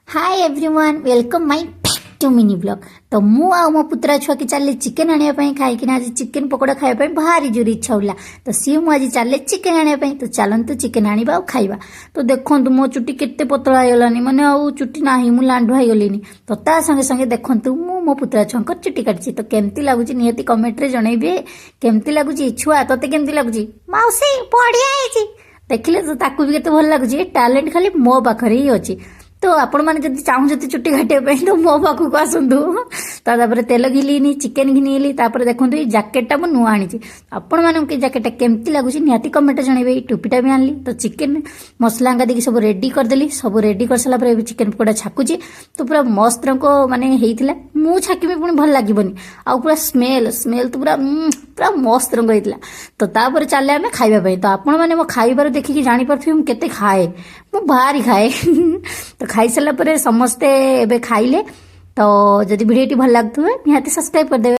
Hi everyone, welcome my back to mini vlog. ତ ମୁଁ ଆଉ ମୋ ପୁତୁରା ଛୁଆକି ଚାଲିଲେ ଚିକେନ୍ ଆଣିବା ପାଇଁ। ଖାଇକିନା ଆଜି ଚିକେନ୍ ପକୋଡ଼ା ଖାଇବା ପାଇଁ ଭାରି ଜୋର ଇଚ୍ଛା ହେଲା। ତ ସିଏ ମୁଁ ଆଜି ଚାଲିଲେ ଚିକେନ୍ ଆଣିବା ପାଇଁ। ତ ଚାଲନ୍ତୁ, ଚିକେନ୍ ଆଣିବା ଆଉ ଖାଇବା। ତ ଦେଖନ୍ତୁ, ମୋ ଚୁଟି କେତେ ପତଳା ହେଇଗଲାନି, ମାନେ ଆଉ ଚୁଟି ନାହିଁ, ମୁଁ ଲାଣ୍ଡୁଆ ହେଇଗଲିନି। ତ ତା ସଙ୍ଗେ ସଙ୍ଗେ ଦେଖନ୍ତୁ, ମୁଁ ମୋ ପୁତୁରା ଛୁଆଙ୍କ ଚୁଟି କାଟିଛି। ତ କେମିତି ଲାଗୁଛି, ନିହାତି କମେଣ୍ଟରେ ଜଣେଇବେ। କେମିତି ଲାଗୁଛି ଛୁଆ, ତତେ କେମିତି ଲାଗୁଛି? ମାଉସୀ, ବଢିଆ ହେଇଛି। ଦେଖିଲେ ତ, ତାକୁ ବି କେତେ ଭଲ ଲାଗୁଛି। ଏ ଟ୍ୟାଲେଣ୍ଟ ଖାଲି ମୋ ପାଖରେ ହିଁ ଅଛି। ତ ଆପଣମାନେ ଯଦି ଚାହୁଁଛନ୍ତି ଚୁଟି କାଟିବା ପାଇଁ, ତ ମୋ ପାଖକୁ ଆସନ୍ତୁ। ତ ତାପରେ ତେଲ ଘିଲିନି, ଚିକେନ ଘିନିଲି। ତାପରେ ଦେଖନ୍ତୁ, ଏଇ ଜ୍ୟାକେଟଟା ମୁଁ ନୂଆ ଆଣିଛି। ଆପଣମାନଙ୍କୁ ଏଇ ଜ୍ୟାକେଟଟା କେମିତି ଲାଗୁଛି, ନିହାତି କମେଣ୍ଟ ଜଣେଇବେ। ଏଇ ଟୋପିଟା ବି ଆଣିଲି। ତ ଚିକେନ ମସଲା ଆଙ୍କା ଦେଇକି ସବୁ ରେଡି କରିଦେଲି। ସବୁ ରେଡି କରିସାରିଲା ପରେ ଏବେ ଚିକେନ ପକୋଡ଼ା ଛାକୁଛି। ତ ପୁରା ମସ୍ତ ରଙ୍ଗ ମାନେ ହେଇଥିଲା। ମୁଁ ଛାକିବି ପୁଣି ଭଲ ଲାଗିବନି? ଆଉ ପୁରା ସ୍ମେଲ ସ୍ମେଲ ତ ପୁରା ମସ୍ତ ରଙ୍ଗ ହେଇଥିଲା। ତ ତାପରେ ଚାଲିଲେ ଆମେ ଖାଇବା ପାଇଁ। ତ ଆପଣମାନେ ମୋ ଖାଇବାର ଦେଖିକି ଜାଣିପାରୁଥିବେ ମୁଁ କେତେ ଖାଏ। ମୁଁ ଭାରି ଖାଏ। ତ ଖାଇସାରିଲା ପରେ ସମସ୍ତେ ଏବେ ଖାଇଲେ। ତ ଯଦି ଭିଡ଼ିଓଟି ଭଲ ଲାଗୁଥିବେ, ନିହାତି ସବସ୍କ୍ରାଇବ କରିଦେବେ।